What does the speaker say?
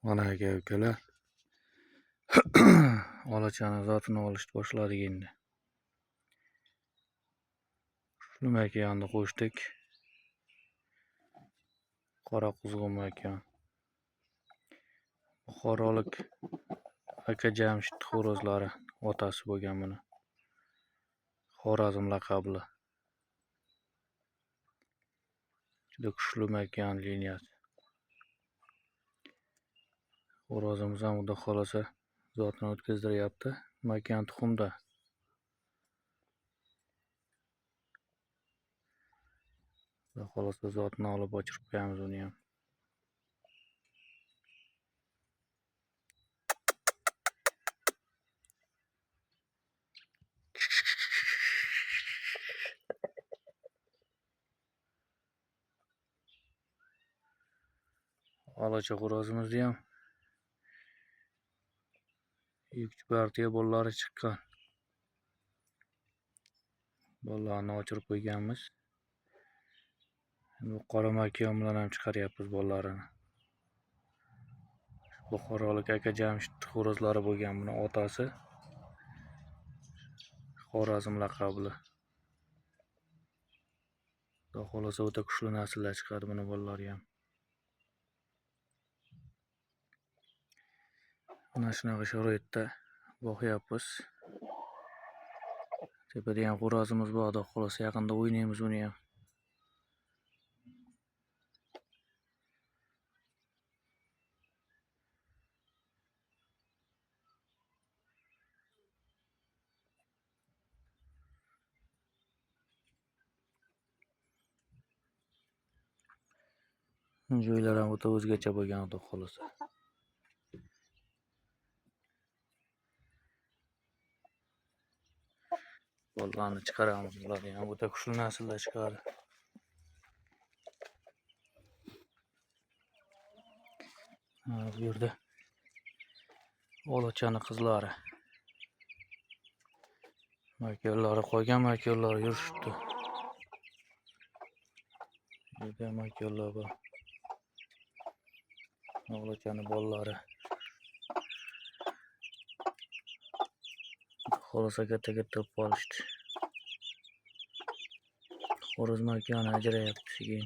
Mana aka ukalar, olachani zotini olishni boshladik endi. Kuchli makiyonni qo'shdik. Qora quzg'un makiyon. Buxorolik aka Jamshid xo'rozlari otasi bo'lgan buni. Xorazm laqabli. Juda kuchli makiyon liniyasi. Xo'rozimiz ham xudo xolasa zotini o'tkazdiryapti. Makiyon tuxumda. Xudo xolasa zotini olib ochirib qo'yamiz uni ham. Olacha xo'rozimizni ham 2-3 partiya bolalari chiqqan. Bolalarni ochirib qo'yganmiz. Endi qora makiyon bilan ham chiqaryapmiz bolalarini. Buxorolik aka Jamshid xo'rozlari bo'lgan buni otasi. Xorazm laqabli. Xudo xolasa o'ta kuchli nasllar chiqadi buni bolalari ham. Mana shunaqa sharoitda boqyapmiz. Tepada ham xo'rozimiz bor, xudo xolasa yaqinda o'ynaymiz uni ham. Joylar ham o'ta o'zgacha bo'lgan, xudo xolasa. Bolalarni chiqaramiz, bularni ham o'ta kuchli nasllar chiqadi. Bu yerda olachani qizlari. Makonlari qolgan, makonlari yurishibdi. Bu yerda makonlar bor. Olachani bolalari. Xo'roz katta katta bo'lib qolishdi. Xo'roz makoni ajrayapti sekin.